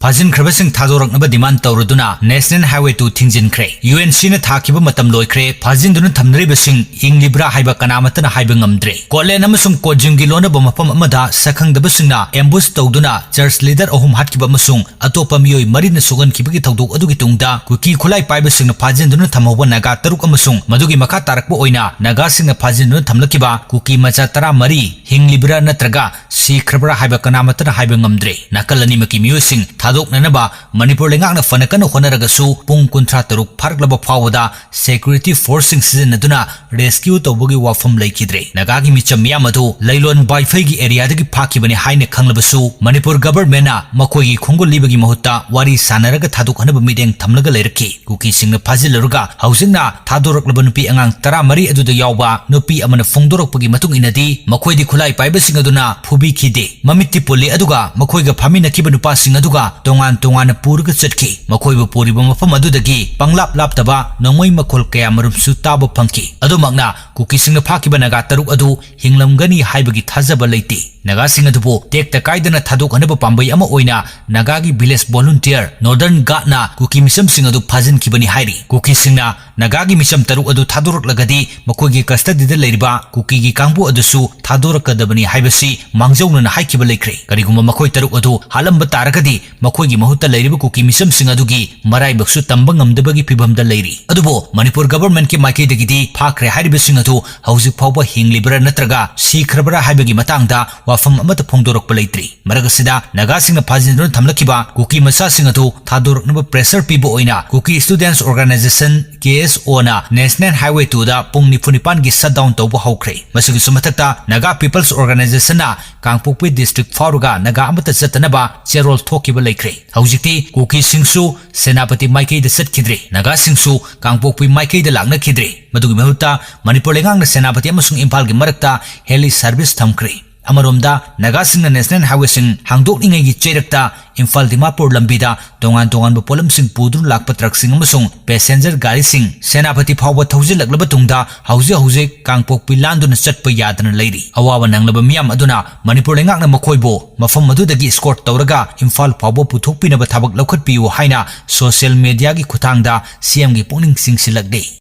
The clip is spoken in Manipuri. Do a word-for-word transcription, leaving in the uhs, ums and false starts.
ꯐꯥꯖꯤꯟꯈ꯭ꯔꯕꯁꯤꯡ ꯊꯥꯗꯣꯔꯛꯅꯕ demand ꯇꯧꯔꯗꯨꯅ National Highway two ꯊꯤꯡꯖꯤꯟꯈ꯭ꯔꯦ꯫ UNC ꯅ ꯊꯥꯈꯤꯕ ꯃꯇꯝ ꯂꯣꯏꯈ꯭ꯔꯦ, ꯐꯥꯖꯤꯟꯗꯨꯅ ꯊꯝꯅꯔꯤꯕꯁꯤꯡ ꯍꯤꯡꯂꯤꯕ꯭ꯔꯥ ꯍꯥꯏꯕ ꯀꯅꯥꯃꯠꯇꯅ ꯍꯥꯏꯕ ꯉꯝꯗ꯭ꯔꯦ꯫ ꯀꯣꯠꯂꯦꯟ ꯑꯃꯁꯨꯡ ꯀꯣꯠꯖꯤꯝꯒꯤ ꯂꯣꯟꯅꯕ ꯃꯐꯝ ꯑꯃꯗ ꯁꯛꯈꯪꯗꯕꯁꯤꯡꯅ ambush ꯇꯧꯗꯨꯅ church leader ꯑꯍꯨꯝ ꯍꯥꯠꯈꯤꯕ ꯑꯃꯁꯨꯡ ꯑꯇꯣꯞꯄ ꯃꯤꯑꯣꯏ ꯃꯔꯤꯅ ꯁꯣꯛꯍꯟꯈꯤꯕꯒꯤ ꯊꯧꯗꯣꯛ ꯑꯗꯨꯒꯤ ꯇꯨꯡꯗ ꯀꯨꯀꯤ ꯈꯨꯠꯂꯥꯏ ꯄꯥꯏꯕꯁꯤꯡꯅ ꯐꯥꯖꯤꯟꯗꯨꯅ ꯊꯝꯍꯧꯕ ꯅꯥꯒꯥ ꯇꯔꯨꯛ ꯑꯃꯁꯨꯡ ꯃꯗꯨꯒꯤ ꯃꯈꯥ ꯇꯥꯔꯛꯄ ꯑꯣꯏꯅ ꯅꯥꯒꯥꯁꯤꯡꯅ ꯐꯥꯖꯤꯟꯗꯨꯅ ꯊꯝꯂꯛꯈꯤꯕ ꯀꯨꯀꯤ ꯃꯆꯥ ꯇꯔꯥꯃꯔꯤ ꯍꯤꯡꯂꯤꯕ꯭ꯔꯥ ꯅꯠꯇ꯭ꯔꯒ ꯁꯤꯈ꯭ꯔꯕ꯭ꯔꯥ ꯍꯥꯏꯕ ꯀꯅꯥꯃꯠꯇꯅ ꯍꯥꯏꯕ ꯉꯝꯗ꯭ꯔꯦ꯫ ꯅꯥꯀꯜ ꯑꯅꯤꯃꯛꯀꯤ ꯃꯤꯑꯣꯏꯁꯤꯡ ꯊꯥꯗꯣꯛꯅꯅꯕ ꯃꯅꯤꯄꯨꯔ ꯂꯩꯉꯥꯛꯅ ꯐꯅ ꯀꯟꯅ ꯍꯣꯠꯅꯔꯒꯁꯨ ꯄꯨꯡ ꯀꯨꯟꯊ꯭ꯔꯥ ꯇꯔꯨꯛ ꯐꯥꯔꯛꯂꯕ ꯐꯥꯎꯕꯗ security force ꯁꯤꯡ ꯁꯤꯖꯤꯟꯅꯗꯨꯅ rescue ꯇꯧꯕꯒꯤ ꯋꯥꯐꯝ ꯂꯩꯈꯤꯗ꯭ꯔꯦ꯫ ꯅꯥꯒꯥꯒꯤ ꯃꯤꯆꯝ ꯃꯤꯌꯥꯝ ꯑꯗꯨ ꯂꯩꯂꯣꯟ ꯕꯥꯏꯐꯩꯒꯤ area ꯗꯒꯤ ꯐꯥꯈꯤꯕꯅꯤ ꯍꯥꯏꯅ ꯈꯪꯂꯕꯁꯨ ꯃꯅꯤꯄꯨꯔ government ꯅ ꯃꯈꯣꯏꯒꯤ ꯈꯣꯡꯒꯨꯜ ꯂꯤꯕꯒꯤ ꯃꯍꯨꯠꯇ ꯋꯥꯔꯤ ꯁꯥꯟꯅꯔꯒ ꯊꯥꯗꯣꯛꯍꯟꯅꯕ ꯃꯤꯠꯌꯦꯡ ꯊꯝꯂꯒ ꯂꯩꯔꯛꯈꯤ꯫ ꯀꯨꯀꯤꯁꯤꯡꯅ ꯐꯥꯖꯤꯜꯂꯨꯔꯒ ꯍꯧꯖꯤꯛꯅ ꯊꯥꯗꯣꯔꯛꯂꯕ ꯅꯨꯄꯤ ꯑꯉꯥꯡ ꯇꯔꯥꯃꯔꯤ ꯑꯗꯨꯗ ꯌꯥꯎꯕ ꯅꯨꯄꯤ ꯑꯃꯅ ꯐꯣꯡꯗꯣꯔꯛꯄꯒꯤ ꯃꯇꯨꯡ ꯏꯟꯅꯗꯤ ꯃꯈꯣꯏꯗꯤ ꯈꯨꯠꯂꯥꯏ ꯄꯥꯏꯕꯁꯤꯡ ꯑꯗꯨꯅ ꯐꯨꯕꯤꯈꯤꯗꯦ, ꯃꯃꯤꯠꯇꯤ ꯄꯨꯜꯂꯤ, ꯑꯗꯨꯒ ꯃꯈꯣꯏꯒ ꯐꯥꯃꯤꯟꯅꯈꯤꯕ ꯅꯨꯄꯥꯁꯤꯡ ꯑꯗꯨꯒ ꯇꯣꯉꯥꯟ ꯇꯣꯉꯥꯟꯅ ꯄꯨꯔꯒ ꯆꯠꯈꯤ꯫ ꯃꯈꯣꯏꯕꯨ ꯄꯨꯔꯤꯕ ꯃꯐꯝ ꯑꯗꯨꯗꯒꯤ ꯄꯪꯂꯥꯞ ꯂꯥꯞꯇꯕ ꯅꯣꯡꯃꯩ ꯃꯈꯣꯜ ꯀꯌꯥꯃꯔꯨꯝꯁꯨ ꯇꯥꯕ ꯐꯪꯈꯤ꯫ ꯑꯗꯨꯃꯛꯅ ꯀꯨꯀꯤꯁꯤꯡꯅ ꯐꯥꯈꯤꯕ ꯅꯥꯒꯥ ꯇꯔꯨꯛ ꯑꯗꯨ ꯍꯤꯡꯂꯝꯒꯅꯤ ꯍꯥꯏꯕꯒꯤ ꯊꯥꯖꯕ ꯂꯩꯇꯦ꯫ ꯅꯥꯒꯥꯁꯤꯡ ꯑꯗꯨꯕꯨ ꯇꯦꯛꯇ ꯀꯥꯏꯗꯅ ꯊꯥꯗꯣꯛꯍꯟꯅꯕ ꯄꯥꯝꯕꯩ ꯑꯃ ꯑꯣꯏꯅ ꯅꯥꯒꯥꯒꯤ village volunteer Northern Guard ꯅ ꯀꯨꯀꯤ ꯃꯤꯆꯝꯁꯤꯡ ꯑꯗꯨ ꯐꯥꯖꯤꯟꯈꯤꯕꯅꯤ ꯍꯥꯏꯔꯤ꯫ ꯀꯨꯀꯤꯁꯤꯡꯅ ꯅꯥꯒꯥꯒꯤ ꯃꯤꯆꯝ ꯇꯔꯨꯛ ꯑꯗꯨ ꯊꯥꯗꯣꯔꯛꯂꯒꯗꯤ ꯃꯈꯣꯏꯒꯤ custody ꯗ ꯂꯩꯔꯤꯕ ꯀꯨꯀꯤꯒꯤ ꯀꯥꯡꯕꯨ ꯑꯗꯨꯁꯨ ꯊꯥꯗꯣꯔꯛꯀꯗꯕꯅꯤ ꯍꯥꯏꯕꯁꯤ ꯃꯥꯡꯖꯧꯅꯅ ꯍꯥꯏꯈꯤꯕ ꯂꯩꯈ꯭ꯔꯦ꯫ ꯀꯔꯤꯒꯨꯝꯕ ꯃꯈꯣꯏ ꯇꯔꯨꯛ ꯑꯗꯨ ꯍꯥꯠꯂꯝꯕ ꯇꯥꯔꯒꯗꯤ ꯃꯈꯣꯏꯒꯤ ꯃꯍꯨꯠꯇ ꯂꯩꯔꯤꯕ ꯀꯨꯀꯤ ꯃꯤꯆꯝꯁꯤꯡ ꯑꯗꯨꯒꯤ ꯃꯔꯥꯏꯕꯛꯁꯨ ꯇꯝꯕ ꯉꯝꯗꯕꯒꯤ ꯐꯤꯚꯝꯗ ꯂꯩꯔꯤ꯫ ꯑꯗꯨꯕꯨ ꯃꯅꯤꯄꯨꯔ government ꯀꯤ ꯃꯥꯏꯀꯩꯗꯒꯤꯗꯤ ꯐꯥꯈ꯭ꯔꯦ ꯍꯥꯏꯔꯤꯕꯁꯤꯡ ꯑꯗꯨ ꯍꯧꯖꯤꯛ ꯐꯥꯎꯕ ꯍꯤꯡꯂꯤꯕ꯭ꯔꯥ ꯅꯠꯇ꯭ꯔꯒ ꯁꯤꯈ꯭ꯔꯕ꯭ꯔꯥ ꯍꯥꯏꯕꯒꯤ ꯃꯇꯥꯡꯗ ꯋꯥꯐꯝ ꯑꯃꯠꯇ ꯐꯣꯡꯗꯣꯔꯛꯄ ꯂꯩꯇ꯭ꯔꯤ꯫ ꯃꯔꯛ ꯑꯁꯤꯗ ꯅꯥꯒꯥꯁꯤꯡꯅ ꯐꯥꯖꯤꯟꯗꯨꯅ ꯊꯝꯂꯛꯈꯤꯕ ꯀꯨꯀꯤ ꯃꯆꯥꯁꯤꯡ ꯑꯗꯨ ꯊꯥꯗꯣꯔꯛꯅꯕ pressure ꯄꯤꯕ ꯑꯣꯏꯅ Kuki Students Organisation, K S O ꯅ National Highway two ꯗ ꯄꯨꯡ ꯅꯤꯐꯨ ꯅꯤꯄꯥꯟꯒꯤ shutdown ꯇꯧꯕ ꯍꯧꯈ꯭ꯔꯦ꯫ ꯃꯁꯤꯒꯤꯁꯨ ꯃꯊꯛꯇ Naga People's Organisation ꯅ ꯀꯥꯡꯄꯣꯛꯄꯤ district ꯐꯥꯎꯔꯒ ꯅꯥꯒꯥ ꯑꯃꯠꯇ ꯆꯠꯇꯅꯕ ꯆꯦꯔꯣꯜ ꯊꯣꯛꯈꯤꯕ ꯂꯩꯈ꯭ꯔꯦ꯫ ꯍꯧꯖꯤꯛꯇꯤ ꯀꯨꯀꯤꯁꯤꯡꯁꯨ ꯁꯦꯅꯥꯄꯇꯤ ꯃꯥꯏꯀꯩꯗ ꯆꯠꯈꯤꯗ꯭ꯔꯦ, ꯅꯥꯒꯥꯁꯤꯡꯁꯨ ꯀꯥꯡꯄꯣꯛꯄꯤ ꯃꯥꯏꯀꯩꯗ ꯂꯥꯛꯅꯈꯤꯗ꯭ꯔꯦ꯫ ꯃꯗꯨꯒꯤ ꯃꯍꯨꯠꯇ ꯃꯅꯤꯄꯨꯔ ꯂꯩꯉꯥꯛꯅ ꯁꯦꯅꯥꯄꯇꯤ ꯑꯃꯁꯨꯡ ꯏꯝꯐꯥꯜꯒꯤ ꯃꯔꯛꯇ heli service ꯊꯝꯈ꯭ꯔꯦ꯫ ꯑꯃꯔꯣꯝꯗ, ꯅꯥꯒꯥꯁꯤꯡꯅ ꯅꯦꯁꯅꯦꯜ ꯍꯥꯏꯋꯦꯁꯤꯡ ꯍꯥꯡꯗꯣꯛꯂꯤꯉꯩꯒꯤ ꯆꯩꯔꯛꯇ ꯏꯝꯐꯥꯜ ꯗꯤꯃꯥꯄꯨꯔ ꯂꯝꯕꯤꯗ ꯇꯣꯉꯥꯟ ꯇꯣꯉꯥꯟꯕ ꯄꯣꯠꯂꯝꯁꯤꯡ ꯄꯨꯗꯨꯅ ꯂꯥꯛꯄ ꯇ꯭ꯔꯛꯁꯤꯡ ꯑꯃꯁꯨꯡ ꯄꯦꯁꯦꯟꯖꯔ ꯒꯥꯔꯤꯁꯤꯡ ꯁꯦꯅꯥꯄꯇꯤ ꯐꯥꯎꯕ ꯊꯧꯖꯤꯜꯂꯛꯂꯕ ꯇꯨꯡꯗ ꯍꯧꯖꯤꯛ ꯍꯧꯖꯤꯛ ꯀꯥꯡꯄꯣꯛꯄꯤ ꯂꯥꯟꯗꯨꯅ ꯆꯠꯄ ꯌꯥꯗꯅ ꯂꯩꯔꯤ꯫ ꯑꯋꯥꯕ ꯅꯪꯂꯕ ꯃꯤꯌꯥꯝ ꯑꯗꯨꯅ ꯃꯅꯤꯄꯨꯔ ꯂꯩꯉꯥꯛꯅ ꯃꯈꯣꯏꯕꯨ ꯃꯐꯝ ꯑꯗꯨꯗꯒꯤ ꯏꯁꯀꯣꯔꯠ ꯇꯧꯔꯒ ꯏꯝꯐꯥꯜ ꯐꯥꯎꯕ ꯄꯨꯊꯣꯛꯄꯤꯅꯕ ꯊꯕꯛ ꯂꯧꯈꯠꯄꯤꯌꯨ ꯍꯥꯏꯅ ꯁꯣꯁꯤꯌꯦꯜ ꯃꯦꯗꯤꯌꯥꯒꯤ ꯈꯨꯠꯊꯥꯡꯗ ꯁꯤ ꯑꯦꯝꯒꯤ ꯄꯨꯛꯅꯤꯡ ꯆꯤꯡꯁꯤꯜꯂꯛꯂꯤ꯫